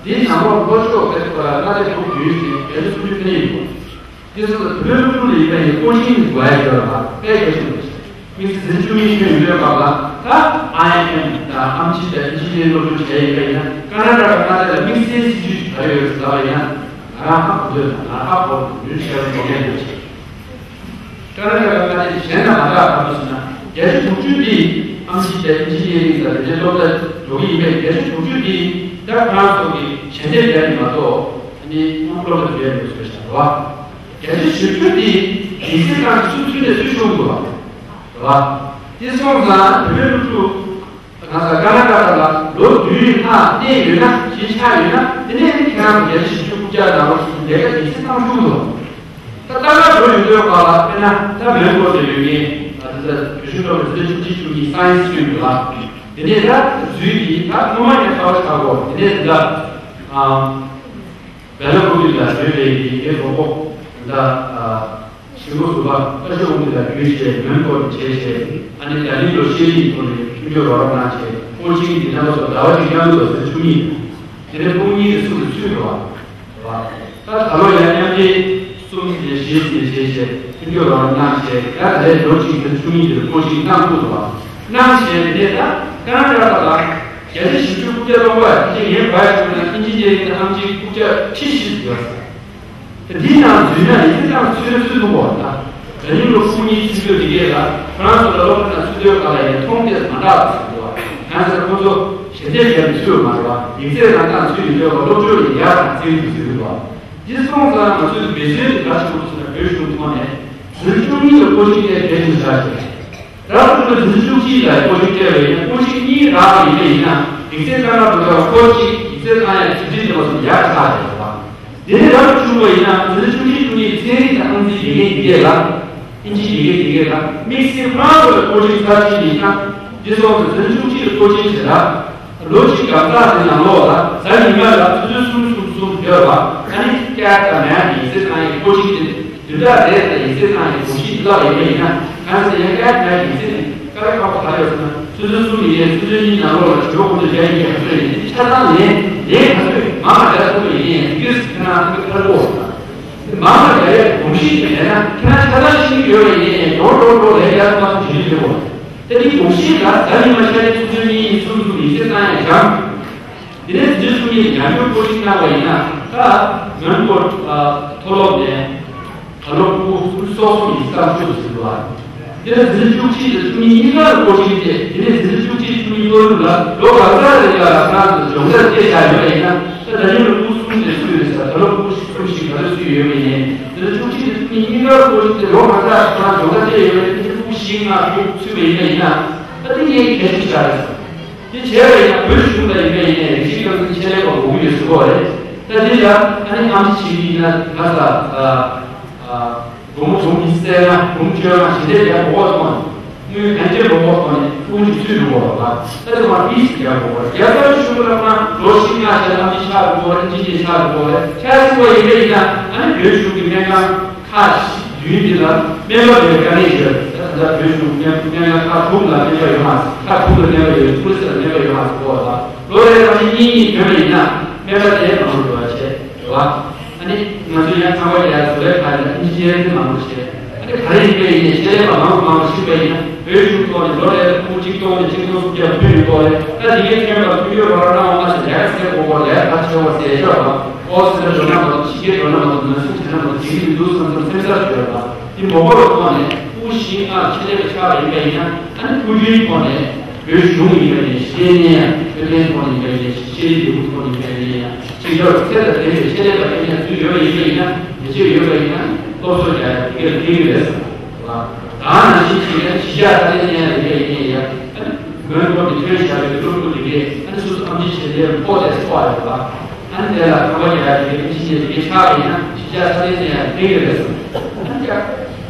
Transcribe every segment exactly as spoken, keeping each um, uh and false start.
འདིའི་ནང་ལོགས་ལྷོ་ཕྱོགས་དེ་ཚོ་ལ་མངའ་སྡེ་དྲུག་བརྒྱུད་ཅིང་བརྒྱད་ཅུ་སུམ་ཅུ་ཕེབས་ཡོད། དེ་ཚོ་ལ་བོད་སློབ་ཕྲུག་ལ་ཡིན་པ་ཡིན་ཀོ་ཤིང་གི་དགོས་ཡ་ཡོད་ལ་དཔེ་གལ་ཆེན་པོ་ཞིག་དམིགས་བསལ་འཛིན་གྲྭ་བཅུ་གཉིས་ཐོན་ཡོང་དུས་སྐབས་ལ་ད་ཨའི་ཨེམ་དང་ཨམ་ཆི་དང་ཨིན་ཇི་ནི་ཡར་སློབ་སྦྱོང་བྱས་ཡོད་པ་ཡིན་ན་ཀ་ན་ཊ་ཀ་མངའ་སྡེ་ལ་དམིགས་བསལ་སྲིད་ཇུས་ཤིག་ག་རེ་ཡོད་ཟེར་ལབ་པ་ཡིན་ན་ང་རང་ཧ་གོ་འདོད་དང་ང་ཧ་གོ་འདོད་ཤར་འགྲོ་མཁན་འདུག་ཅིང་། ཀ་ན་ཊ་ཀ་མངའ་སྡེ་གཞན་དང་མ་འདྲ་བ་ག་རེ་ཟེར་ན་བརྒྱད་ཅུ་དྲུག་ཅུ་འདི་ཨམ་ཆི་དང་ཨིན་ཇི་ནི་ཡར་རིང་དང་དེ་འདྲའི་སློབ་གྲྭ་འགྲོ་གི་ཡིན་པས་བརྒྱད་ཅུ་དྲུག་ཅུ་འདི་ད་ཁོ་རང་ཚོ་གི་ཞལ་འདེབས་རྒྱག་གི་མ་གཏོགས་ཨ་ནི་སློབ་གྲྭ་འགྲོ་ཡ་མེད་ཟེར་བཞག་རེད་བ། བརྒྱད་ཅུ་བཞི་བཅུ་འདི་ཡིག་ཚད་ཀྱང་སུ་ཚུད་ནས་སུ་ཤོར་འདུག་བ། རེད་བ། དེ་སོང་ཙང་བོད་པའི་སློབ་ཕྲུག་ང་ཚོ་ཀ་ན་ཊ་ཀ་ལ་ལོ་བདུན་ལྷག་གནས་ཡོད་ན་གཞིས་ཆགས་ཡོད་ན་དེ་ནས་ཁྱེད་རང་ཚོ་བརྒྱད་ཅུ་བཞི་བཅུ་རྐུབ་བཀྱག་ནང་ལོགས་སུ་ལས་ཀ་ཡིན་ཚེ་བཏང་ཆོག་འདུག་ད་ལྟ་ང་འགྲོ་ཡོང་དུས་སྐབས་ལ་དཔེར་ན་ད་མོན་གྷོ་དེ་ཡོད་ངེས་ད་ལྟ་བོད་གཞུང་སློབ་གྲྭ་ཚོ་བཅུ་གཅིག་བཅུ་གཉིས་སའེན་སི་ཐོན་འདུག་ལ། དེ་ནས་ད་འཛུལ་གྱིས་ད་སྔོན་མ་ནས་ཁ་བ་ཆག་གོ་དེ་ནས་ད་ཨ་བེ་ལ་ཀུ་ཏི་ལ་བོད་པའི་ཡི་གེ་རོགས་པོ་ད་ཨ། ཞིང་པ་ཟུར་པ་བཀའ་ཤག་དབུ་མཛད་ལ་བརྒྱུད་བྱས་མོན་གྷོ་དུ་བྱས་བྱས་ཨ་ནི་ད་རིང་ལོ་ཤེས་རིག་ཐོག་ནས་མཐུན་སྦྱོར་རོགས་རམ་གནང་བྱས་ཀོ་ཆིང་འདི་ནང་ལོ་སོ་ཟླ་བ་གཅིག་མཉམ་དུ་ཟེར་བཅུ་གཉིས་དེ་ནས་ཕུང་གཉིས་དེ་གསུམ་དུ་ཚུད་འགྲོ་བ་རེད་བ། ད་ད་ལོ་ཡང་མཉམ་འབྲེལ་གསུམ་ནས་བཞི་ནས་བྱས་བྱས་མཐུན་སྦྱོར་རོགས་རམ་གནང་བྱས་ཡང་ད་རེས་ལོ་གཅིག་ཟེར་བཅུ་གཉིས་དེ་ལ་ཀོ་ཆིང་གནང་ཐུབ་འགྲོ་བ་གནང་བྱས་དེ་ནས་ད་ཀ་ན་ཊ་ཀ་ལ་བརྒྱད་ཅུ་བཞི་བཅུ་རྐུབ་བཀྱག་སློང་བ་དེ་ངའི་བར་བྱུང་ན་ཨིན་ཇི་ནི་ཡར་རིང་དང་ཨམ་ཆིའི་རྐུབ་བཀྱག་ཁྲི་བཞི་ཡོད་ས། དེ་འདིའི་ནང་འཛུལ་ན་ཡིན་ཙང་ཚུད་ན་ཚུད་ཐུབ་པ་དང་། ད་རིང་ལོ་སྐུ་ཉིད་ཚུད་དུས་འདི་གས་ལ་ཁོ་རང་ཚོ་ལ་སློབ་གྲྭ་ནང་ཚུད་དུས་ག་ལ་ཡིན་མཐོང་ཐོས་མ་འདྲ་བ་ཟེར་འདུག་བ། ང་ཚོ་ཁོ་ཚོ་ཞལ་འདེབས་བརྒྱབ་ནས་ཚུད་པ་མ་རེད་བ། ཡིག་ཚད་རང་སྟེང་ཚུད་ཡོད་འདོད་པ་སློབ་སྦྱོང་ཡིན་ཡག་དང་བརྩི་འདུག་ཟེར་འདུག་བ། འདི་སོང་ཙང་ང་ཚོས་འབད་བརྩོན་དེ་ག་བྱེད་དགོས་ཟེར་ན་བོད་གཞུང་ཐོག་ནས་ཟུར་བཅུ་གཉིས་ལ་ཀོ་ཆིང་སླེབས་གལ་ཆེན་ཆགས་ཀྱི་རེད། རབ་ཏུ་འཛིན་བཅུ་གཅིག་ལ་ཀོ་ཆིང་སྤྲད་པ་ཡིན་ན་ཀོ་ཆིང་གཉིས་རག་པ་ཡིན་པ་ཡིན་ན་ཡིག་ཚད་ལྟར་ན་འགྲོ་སྐབས་ཀོ་ཆིང་ཡིག་ཚད་བཏང་ཡ་དུས་ཚོད་དེ་བ་སོང་ཡག་ཆགས་རེད་བ། དེ་ནས་རབ་ཏུ་བྱུང་བ་ཡིན་ན་འཛིན་བཅུ་གཅིག་བཅུ་གཉིས་ཚན་རིག་དང་ཨང་རྩིས་དགེ་རྒན་དེ་གས་ལ་ཨིན་ཇི་དགེ་རྒན་དེ་གས་ལ་དམིགས་བསལ་ཁོ་རང་ཚོ་ལ་ཀོ་ཆིང་ཚར་གཅིག་ཡིན་ན་འདི་སོང་ཙང་འཛིན་བཅུ་གཅིག་ལ་ཀོ་ཆིང་བྱེད་ལ། ལོ་གཅིག་གང་ཟག་དེ་ནང་ལོགས་ལ་གཟའ་ཉི་མ་ལ་ཆུ་ཚོད་གསུམ་གསུམ་གསུམ་ཡོད་པ་ཨ་ནི་སྐྱར་དང་ནན་ཡིག་ཚད་བཏང་ཡིག་ཀོ་ཆིང་དེ་བདུན་ཕྲག་རེ་ལ་ཡིག་ཚད་བཏང་ཡིག་གོམས་གཤིས་འདི་ལ་ཡོད་པ་ཡིན་ན་ང་ཚོ་ཡང་སྐྱར་ནན་ཡིག་ཚད་དེ་དཀའ་ལས་ཁག་པོ་ག་རེ་ཡོད་ཟེར་ན་ཆུ་ཚོད་གསུམ་ཡིན་ཆུ་ཚོད་གཉིས་ནང་ལོགས་ལ་ཞོགས་ཁོ་ཚོ་རྒྱ་ཡིག་ག་ཚོད་ཡིན་ཆ་ཚང་ལེན་ལེན་ག་ཚོད་མང་བ་རྒྱ་ཐུབ་པ་ཡིན་ཡང་དེ་ཁྱེད་རང་ཚོ་ཁར་གོ་མང་བ་རྒྱ་ཡིག་གོམས་གཤིས་དེ་ལེན་ན་ཁྱེད་རང་ཆ་ཚང་ཤེས་ཀྱི་ཡོད་པ་ཡིན་ཡང་འགྲོ་འགྲོ་འགྲོ་ལས་རྒྱ་ཐུབ་པ་ཞིག་ཡོད་དགོས། དེ་ནི་གོང་ཞིག་ལ་ཟླ་ཉི་མ་ཤར་ནས་ཆུ་ཚོད་གཉིས་གསུམ་དུ་ཡིག་ཚད་བཏང་ཡང་འཇམ། དེ་ནས་འཛིན་གསུམ་ཡིན་ཡང་སྐྱོར་སྐོར་ཞིག་གནང་བ་ཡིན་ན་ད་མོན་གྷོ་མཐོ་སློབ་ནས་ད་ལོ་ཕྲུ་གུ་སུམ་ཅུ་སོ་གསུམ་ཡིན་གཏམ་ཤོད་དུ་ཟིན་འདུག་ཨ། དེ་ནས་འཛིན་བཅུ་གཅིག་དང་བཅུ་གཉིས་གཉིས་ཀར་སྐོར་ཞིག་སྟེ་དེ་ནས་འཛིན་བཅུ་གཅིག་བཅུ་གཉིས་སློབ་ཕྲུག་ལ་ལོ་གང་ག་རེ་ལ་ཁོ་རང་ཚོ་སྦྱོང་བརྡར་སྤྲད་བཞག་ཡོད་པ་ཡིན་ན་ད་ད་ནི་ལོ་ཕྲུ་གུ་གསུམ་ནས་སུ་ཡོད་ས་ད་ལོ་ཕྲུ་གུ་གསུམ་ཞིག་ག་ཚོད་སུ་ཡོད་པ་ཡིན་ནའི་དེ་ལ་བཅུ་གཅིག་དང་བཅུ་གཉིས་གཉིས་ཀར་སྐོར་ཞིག་སྟེ་ལོ་གང་ག་ཁོ་རང་སྦྱོང་བརྡར་སྤྲད་ཡོད་པ་ཡིན་ན་ཕྲུ་གུ་བཞི་ལྔ་དྲུག་ཚུད་པ་ཡིན་པ་ཡིན་ན་ད་དེ་ངས་གལ་ཆེ་ཆགས་རེད། དེ་བྱས་པ་ཡིན་ན་བོད་གཞུང་ལ་ཡིན་པ་ཡིན་ནའི་རིགས་གཅིག་རྐང་འཛིན་ཆེད་ལས་པ་དགོས་ཀྱི་ཡོད་ཟེར་གོ་རེད། ད་དེ་ལ་ཨ་ནི་ཨམ་ཆི་བྱེད་ཀྱི་ཡིན་ན་ང་ཚ་སྒོར་མོ་དུང་གི་སེ་ལྔ་དུང་བཅོ་ལྔ་ཞིག་ལས་ཡག་གོ་བ་སོང་། དངུལ་གན་རྒྱ་མང་པོ་ཐོག་ནས་ཁོང་གི་ཚུལ་རུ་བོར་བ། ད་དེ་མ་ཕིས་རྒྱ་བོར་བ། རྒྱ་གར་གཞུང་ལ་ཁོང་ལོ་བཞི་ལྔ་ཞིག་ལ་ཨམ་ཆི་ཆགས་རུ་བོར་བ། ཨིན་ཇི་ནི་ཆགས་རུ་བོར་བ། ཆ་ཚིག་པ་ཡིན་པ་ཡིན་ན་ཨ་ནི་བོད་གཞུང་གི་སྨན་ཁང་ཁག་བདུན་འདི་ལ་སྨན་པ་མེད་དཀའ་ངལ་ཡོད། ད་ད་ལྟ་བོད་གཞུང་སྨན་སྨན་ཁང་ཁག་དྲུག་ལ་སྨན་པ་ཡོད་མ་རེད། ཁག་དྲུག་ལ་སྨན་པ་ཡོད། ཀུ་ལི་སི་ལ་སྨན་པ་ཡོད་མ་རེད་བོར་བ། ལོ་རེར་ཨམ་ཆི་གཉིས་གཉིས་ཐོན་པ་ཡིན་ན་སྨན་པ་དེ་མང་རུ་འགྲོ་བ་བྱས་རེད་བ། ཨ་ནི་ང་ཚོ་ཡང་ཚང་མ་ཡར་བཟོ་ལས་ཁང་ལ་ཨིན་ཇི་ནི་ཡར་ཐོན་མང་པོ་བྱས། ཨ་ནི་ག་རེ་ཡིན་པ་ཡིན་ནའི་ཆེད་ལས་པ་མང་རུ་མང་རུ་ཕྱིན་པ་ཡིན་ན་བོད་གཞུང་ཐོག་ནས་ལོ་རེར་ཕྲུ་གུ་གཅིག་སྟོང་ནས་གཅིག་སྟོང་སུམ་བརྒྱ་ཐོན་ཡོང་གི་རེད། ད་འདི་གའི་ཐོན་པ་ཐོན་རྒྱུ་བར་གནང་བ་མ་ཟད་ལས་ཀ་ཟེར་དགོས་གོ་ལས་ཀ་ཆེ་བ་ཟེར་ཆོག་པ། ཨོ་སི་ལ་འགྲོ་ན་མ་གཏོགས་ཕྱི་རྒྱལ་འགྲོ་ན་མ་གཏོགས་ན་ཟུག་བྱས་ན་མ་གཏོགས་འགྲིག་གི་མི་འདུག་བསམ་བསམ་སེམས་གསར་ཞུ་ཡོད་པ། འདི་མོ་གོ་ལ་ཐོག་ནས་ཕྲུ་གུ་བཞི་ལྔ་ཆེད་ལས་པ་ཆགས་པ་ཡིན་པ་ཡིན་ན་ཨ་ནི་ཕྲུ་གུའི་ཐོག་ནས། བོད་གཞུང་ཡིན་པ་ཡིན་ཤེས་ནས་ཡང་འཕྲོད་བསྟེན་ཐོག་ནས་ཡིན་པ་ཡིན་ཤེས་རིག་ལས་ཁུངས་ཐོག་ནས་ཡིན་པ་ཡིན་ཡང་ཅིག་ཡོད་ཚད་དང་ལྡན་པའི་ཆེད་ལས་པ་ཡིན་ཡང་ཚུལ་ཡོད་པ་ཡིན་པ་ཡིན་ན་ཡིད་ཆེས་ཡོད་པ་ཡིན་ན་སློབ་གསོ་རྒྱག་ཡ་དེ་གས་ཕན་གྱི་རེད་བསམ་གི་འདུག་ལ། ད་ནང་བཞིན་བྱེད་མཁན་གཞིས་ཆགས་ས་གནས་ཡིན་ཡང་རེད་པས་ཡིན་ཡང་ཨ་ནི་མོན་གྷོ་ནས་ཐོན་བཞག་པའི་སློབ་ཕྲུག་དེ་གས་ཨ་ནི་སོ་སོ་ཨམ་ཆི་བྱེད་ལས་ཕོགས་དེ་ཚོགས་ཡོད་པ། ཨ་ནི་དེ་ལ་ཁ་པར་རྒྱག་ཡ་དེ་གས་ཨམ་ཆི་བྱེད་དེ་གས་ཆགས་པ་ཡིན་ན་གཞིས་ཆགས་ས་གནས་ཡིན་ཡང་ཕན་གྱི་རེད་བསམ། ཨ་ནི་ཀྱང་།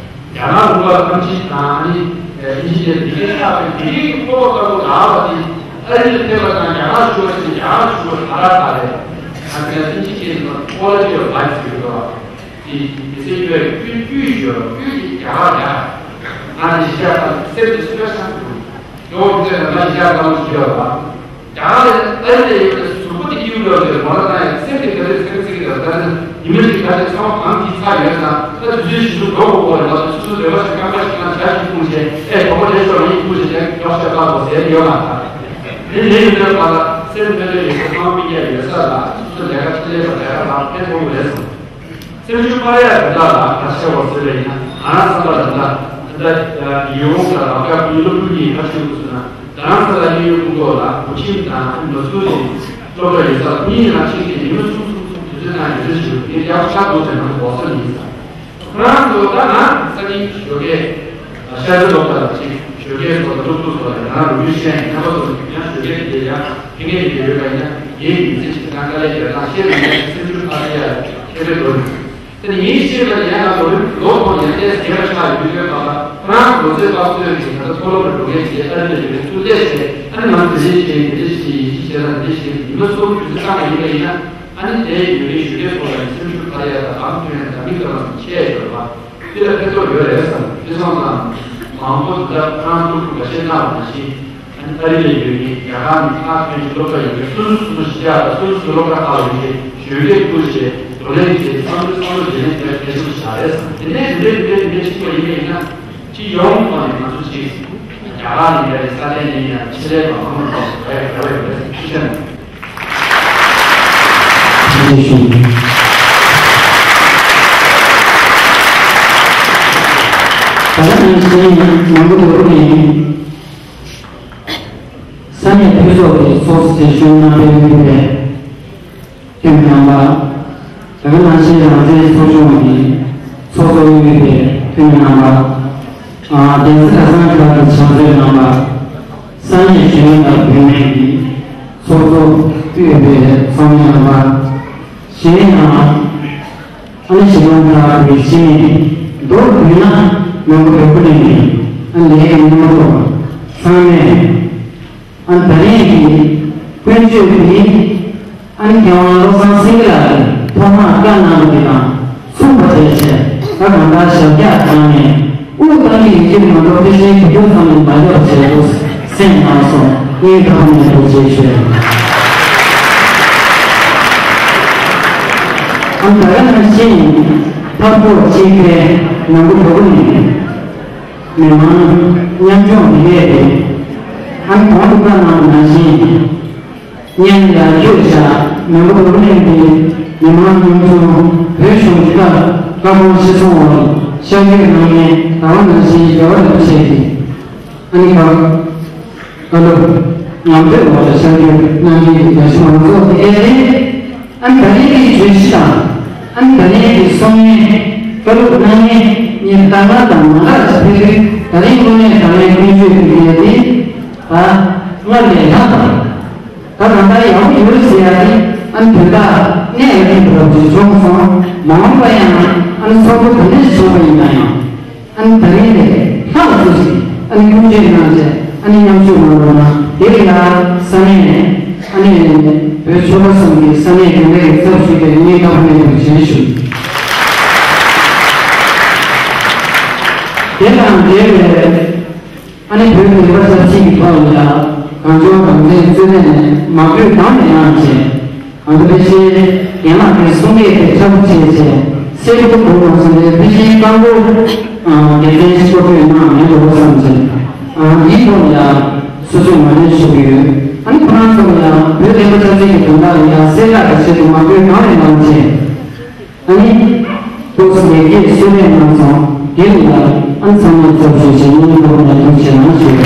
རྒྱ་ནག་ལུང་པ་ཐམས་ཅད་དང་ཨ་ནི་ཨིན་ཇི་ནི་ཡར་འདི་གའི་ཆགས་པའི་འདི་གའི་ཁོ་བ་ལྟ་བུ་ལ་ཨ་བ་དེ་ཨ་རི་ལ་ཕེབས་པ་དང་རྒྱ་ནག་ཞུ་བ་ཞིག་རྒྱ་ནག་ཞུ་བ་ཧ་ར་ཧ་རེད། ཨ་ནི་ཨིན་ཇི་སྐད་ནང་quality of life ཟེར་གྱི་འདུག་བ། དེ་དེ་ཚེ་ཡོད་ཀྱི་ཀྱི་ཡོད་ཀྱི་རྒྱ་གར་རྒྱ་ཨ་ནི་ཤ་ཁ་སེམས་ཀྱི་སྤེ་ས་འདུག་ཡོད་ཀྱི་ན་ཤ་ཁ་ཞུ་ཡོད་བ། རྒྱ་གར་ཨ་རི་ལ་ཡོད་པའི་གཟུགས་པོ་ སྐྱིད་པོ་ཡོད་ཟེར་མོ་ར་ན་ཡང་སེམས་ཀྱི་ག་རེ་སེམས་ཚིག་གི་ད་ལྟ་ཉི་མ་ཞིག་ག་རེ་ཚང་མ་གང་གིས་ཚར་ཡོད་ཙང་ད་དུས་ཚོད་ཞིག་ཏུ་འགྲོ་དགོས་པ་རེད་ལ་སོ་སོའི་རེ་བ་ཞིག་རྐང་པ་ཞིག་ན་བྱ་ཞིག་ཕུང་བྱས་ཨེ་གོ་བ་རེ་ཤོར་ཡིན་ཕུང་བྱས་ཀྱང་མགྱོགས་ཤོས་ལྟ་དགོས་ཟེར་ཡོད་མ་ཐག་དེ་ལས་ཡོད་ན་ད་ལ་སེམས་ཕན་ཐོགས་ཡོད་ས་ཚང་མ་སྤུན་ཀྱག་ཡོད་ས་ལ་སོ་སོ་ལས་ཀ་ཆེ་ལས་པ་ལས་ཀ་ལ་ཕན་ཐོགས་ཀྱི་རེད་བསམ། སེམས་ཤུགས་འཕར་ཡག་དེ་དག་ལ་ག་ཆེ་བ་ཟེར་བ་ཡིན་ན་ང་རང་བསམ་པ་ལ་ད་ལྟ་ཡིད་འོང་ལ་རང་སྐབས་ཀྱི་སློབ་ཕྲུག་གཉིས་ཁ་ཤས་ཀྱིས་ཟེར་ན་རྡ་རམ་ས་ལ་གཡས་གཡོན་ཀུན་ཏུ་ལ་བུ་ཁྱིམ་དང་ཨ་ནི་ནོར་སྲུང་གི་སློབ་གྲྭ་ཡོད་ས་ལ་ཁོ་གཉིས་ཀྱི་ནང་ཕྱིན་ཏེ་ཉི་མ་གསུམ་གསུམ་གསུམ་དུས་ཚོད་ནང་ཡོད་ཚད་ཞིག་ངས་ཡག་པོ་ཆགས་འདུག་ཟེར་ན་འགོག་ས་ཡིན་ས། ཁོ་རང་ཚོ་ད་ང་ས་ཉིན་ཞོགས་ཀས་ཤར་རྩེ་སློབ་གྲྭ་ལ་ཅིག་ཞོགས་ཀས་སོགས་ལ་སློབ་ཕྲུག་སོགས་ལ་ཡང་རང་ལུགས་ཤེས་ཡང་ཁྱད་པར་སོགས་ཡང་ཞོགས་ཀས་དེ་ཡང་ཕན་ངེས་ཡོད་པ་ཡིན་ན་ངའི་མི་ཚེ་ཞིག་ནང་དཀའ་ལས་བརྒྱབ་སྟངས་ཤེས་མི་ཉན་སེམས་ཤུགས་འཕར་ཡ་ཁྱད་པར་འགྲོ་ནས། དེ་ནི་ངའི་ཤེས་པ་ཡང་ན་ལོ་རིམ་ལོ་ཁོང་ཡང་ཏེ་རྒྱལ་བ་ཆགས་ཡོད་པའི་སྐབས་ལ་ཁོ་རང་ལོ་ཚོད་བཀག་སྡོད་ཀྱི་ད་ལྟ་མཐོ་སློབ་ལ་འགྲོ་མཁན་གྱི་ཨ་རི་ལ་ཡོད་པའི་ཚུལ་ལས་བྱས་ཨ་ནི་ང་དེ་འདྲས་བྱས་དེ་འདྲས་བྱས་ཡིན་ཞེས་བྱས་ན་འདི་བྱས་ཉི་མ་གསུམ་དུས་ཚོད་བཏང་བ་ཡིན་པ་ཡིན་ན་ཨ་ནི་དེ་ཡོད་མཁན་ཞུ་མཁན་ཚོ་ལ་ཡང་སེམས་ཤུགས་འཕར་ཡ་དང་ལམ་སྟོན་ཡ་དང་མིག་ལྟ་བ་ཙམ་ཆད་ཡོད་པ་འདི་ལ་ཕན་ཐོགས་ཡོད་རེད་བསམ། དེ་སོང་ཙང་མང་པོ་འདི་ལ་ཁོ་རང་ཚོ་ཁུ་ག་ཤེད་གནང་བ་ནང་བཞིན། ཨ་ནི་ཨ་རི་ལ་ཡོད་མཁན་རྒྱ་གར་ནས་ཁག་ཐོན་གྱི་སློབ་གྲྭ་ཡོད་མཁན་སོ་སོ་སོ་སོ་གཞིས་ཆགས་དང་སོ་སོ་སོ་སློབ་གྲྭ་ཁག་ལ་ཡོད་མཁན་གཞོན་སྐྱེས་ཐུགས་རྗེ་བགྲོ་གླེང་བྱས་བསམ་ཚུལ་བསམ་བློ་བརྗེ་ལེན་བྱས་གལ་ཆེན་པོ་ཞིག་རེད་བསམ། དེ་ནས་དེ་འདྲའི་དེ་འདྲའི་དེ་འདྲའི་ཕྱིན་པ་ཡིན་པ་ཡིན་ན་སྤྱི་ཡོངས་ཐོག་ནས་ང་ཚོ་ཅིག་རྒྱ་གར་ནས་ཡར་ས་གནས་ནས་ཡང་ཆེད་ལས་པ་མང་པོ་ཞིག་རེད་རེད་རེད་ཐུགས་རྗེ་ཆེ། ཐུགས་རྗེ་ཆེ། ད་ལྟ་ནང་བཞིན་མང་པོ་འགྲོ་གི་ཡིན། ས་གནས་འཐུས་ཚོགས་ཀྱི་ཚོགས་གཙོ་གཞོན་ནུ་དཔལ་ལྡན་ཕུན་ཚོགས་ཐོན་མི་རྣམ་པ། དེ་ག་ནང་བཞིན་རང་བཙན་ཚོགས་ཆུང་གི་ཚོགས་གཙོ་དབུས་པའི་ཐོན་མི་རྣམ་པ། ཨ་གདན་ས་གྲྭ་ཚང་ཁག་གི་ཕྱག་མཛོད་རྣམ་པ། ས་གནས་གཞོན་ནུ་དང་བུད་མེད་ཀྱི་ཚོགས་གཙོ་དབུས་པའི་ཚོགས་མི་རྣམ་པ། གཞན་ཡང་། ཨ་ནི་ཞིང་ཁམས་ཁག་གི་ཕྱི་མི་མདོར་བསྡུས་ན་མི་མང་བོད་པ་ནས་ཨ་ནི་ལས་ཀྱི་མི་མང་པོ་ཚང་མས་ཨ་ནི་ད་རེས་ཀྱི་ཀུན་སྤྱོད་འདི་ཨ་ནི་མཁས་དབང་བློ་བཟང་སེང་གེ་ལགས་ཀྱིས་ཐོག་མར་བཀའ་གནང་བ་དེ་དང་མཚུངས་པ་བྱས་བྱས་ད་གང་ལྟར་ཞབས་བཀྱག་བཏང་ནས། དབུགས་གཏོང་གི་ཡོད་ཀྱི་མ་གཏོགས་ཕལ་ཆེར་དུས་ཚོད་ཙམ་ལས་མ་འཇོག་བྱས་འདུག་སེམས་ནང་སོང་ངས་ཐོག་ནས་ཐུགས་རྗེ་ཆེ། ཨ་ད་ག་ནང་བཞིན་འཐབ་གྲོགས་གཅིག་པའི་ནང་པོ་གྲོགས་ནས་མི་མང་མཉམ་སྦྱོང་མི་ལས་རེད། ཨ་ནི་གོང་དུ་བཀའ་གནང་བ་ནང་བཞིན། སྙན་ཡར་བསྐྱོད་བྱ། མི་འབོར་གླིང་གི་མི་མང་ཉམ་ཆུང་བོད་གཞུང་གི་བཀའ་བཀའ་དགོངས་གཞིར་བཟུང་འོག་ལ་ཤར་བསྐྱོད་གནང་མཁན་ད་བ་ནང་བཞིན་རྒྱལ་བ་རིན་པོ་ཆེ་གི་ཨ་ནི་བཀའ་བཀའ་སློབ་ཉམས་དོད་འོག་ལ་ཤར་བསྐྱོད་གནང་མཁན་གྱི་རྒྱ་ཆེ་མང་ཚོགས་དེ་གས་དེ་ཨ་ནི་ད་རེས་ཀྱི་བརྗོད་གཞི་དང་ཨ་ནི་ད་རེས་ཀྱི་གསུང་སྙན་བཀའ་སློབ་གནང་མཁན་གཉིས་ལྟ་ང་དང་མ་འདྲ་ཞིག་ཕེབས་དུས་ད་རེས་དངོས་གནས་ད་ལན་ཀུན་སྤྱོད་ཀྱི་གས་དེ་ད་སྔར་ལས་ལྷག་པ། ད་ད་ལྟ་ཡག་པོ་ཡོད་ཟེར་ཡ་དེ་ཨ་ནི་དོན་དག་གནད་ཡོད་མཁན་དུ་རོབ་ཅིག་བྱུང་སོང་། མ་འོངས་པ་ཡང་ཨ་ནི་ཚོགས་འདུ་ག་འདྲ་ཞིག་བྱུང་བ་ཡིན་ན་ཡང་ཨ་ནི་ད་རིང་ལས་ལྷག་ཙམ་ཞིག་ཨ་ནི་སྐུ་མཁྱེན་གནང་བྱས་ཨ་ནི་མཉམ་ཞུགས་གནང་རོགས་གནང་། དེ་ཡིན་ན་ས་གནས་ཨ་ནི་བོད་ཆོལ་ཁ་གསུམ་གྱི་ས་གནས་རྒན་པའི་ཚབ་ཞུས་པའི་སྙིང་ཐག་པ་ནས་ཐུགས་རྗེ་ཆེ་ཞུ། དེ་དང་འབྲེལ་བའི། ཨ་ནི་བོད་བདེན་པ་ཆབ་སྲིད་ཀྱི་ཐོག་ལ་ཡང་གངས་ལྗོངས་རང་བཙན་རྩོད་ལེན་ནས་མ་བགྲོས་གང་ལས་གནང་བྱས། གང་ལྟར་ཕལ་ཆེར་རྒན་ལགས་ཀྱི་གསུང་སྐད་དེ་ཁྲ་བོ་བྱས་བྱས་གསལ་པོ་གོ་མ་སོང་བས་ཕལ་ཆེར་རྐང་པོ་དགེ་མཚན་ཞིག་པོ་བཀོད་གནང་མེད་འགྲོ་བསམ་བྱས། འདིའི་ཐོག་ལ་ཡང་སོ་སོས་ངོས་ལེན་ཞུ་གི་ཡོད། ཨ་ནི་ཁོ་རང་ཚོ་ལ་ཡང་བོད་བདེན་པ་ཆབ་སྲིད་ཀྱི་དོན་དག་ལ་ཡང་གསལ་བསྒྲགས་ཀྱི་ཆེད་དུ་མ་བགྲོས་གང་ལས་གནང་བྱས། ཨ་ནི། ཏོག་ཙམ་ལེགས་སྐྱེས་གསོལ་རས་གནང་སོང་། དེ་རིང་ལ་ཨ་ནི་ཚང་མས་ཚབ་ཞུས་བྱས་སྙིང་ཐག་པ་ནས་ཐུགས་རྗེ་གནང་ཞུ།